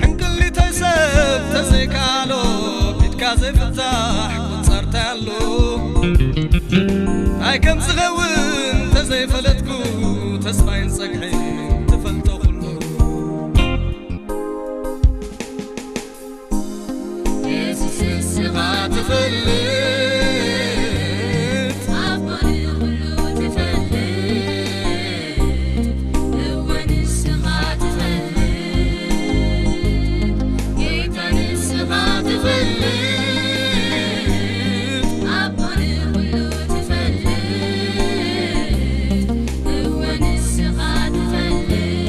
ሕንቅሊተይ ሰብ ተዘይከኣሎ፣ ኢድካ ዘይፍታሕ ቁጸርታይ ኣሎ። እንታይ ከም ዝኸውን ተዘይፈለጠ፣